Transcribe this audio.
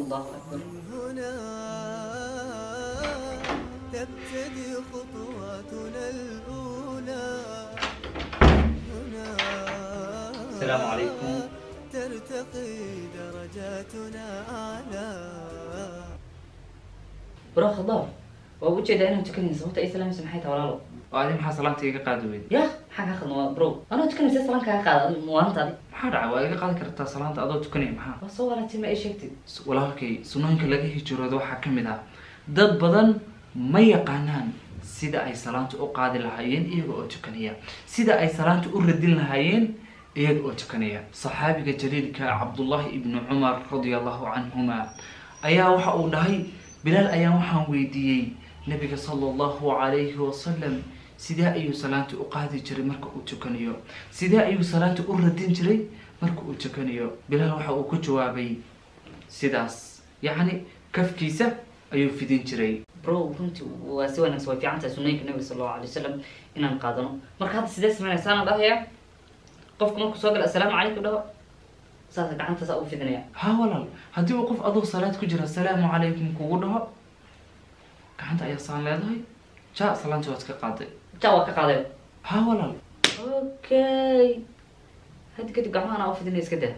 Allahu akbar. هنا تبتدي خطواتنا الأولى، هنا Asalaamu calaykum. ترتقي درجاتنا أعلى. Bro Khadaaf, waa ujeedaa inaan tukanaysa, sababta ay salaamaysa maxay tahay, walaalo? Oo adi maxaa salaanta iga qaadi weyday? Yah, maxaa kaa khadna bro? Anoo tukanaysa salaan kaaga qaada maalintaadi? Maxaa dhacay? Waa iga qaadi kartaa salaanta adoo tukanaya, maxaa? Waa soo walaatay, ma ii sheegtid? Walaalkay, sunnooyinka laga hijroodo waxaa ka mid ah dad badan ma yaqaanaan sida ay salaanta u qaadi lahaayeen iyaga oo tukanaya, sida ay salaanta u radin lahaayeen iyaga oo tukanaya. Saxaabiga jaliilka Cabdullahi ibnu Cumar radia Allahu canhuma ayaa waxa uu dhahay: Bilaal ayaan waxaan weydiiyey Nabiga sala Allahu calayhi wasalam sidee ayuu salaanta u qaadi jiray marka uu tukanayo, sidee ayuu salaanta u radin jiray marka uu tukanayo? Bilaal waxa uu ku jawaabay sidaas, yacni kafkiisa ayuu fidin jiray. Bro, runtii waa si wanaagsan, way fiican tahay sunnooyinka Nabiga sala Allahu alay wasalam inaan qaadano. Marka hadda sidee sameynaya? Saana dhahaya, qofku markuu soo gala "Assalaamu calaykum" dhaho, saasa gacanta saa u fidinaya. Ha walaal, haddii uu qof adoo salaad ku jira "Asalaamu calaykum" kugu dhaho, gacanta ayaa saan leedahay, ja, salaanta waad ka qaaday. Ja, waa ka qaaday. Ha walaal. Okay, hadda kadib gacmaha anaa u fidinaya, iska daa.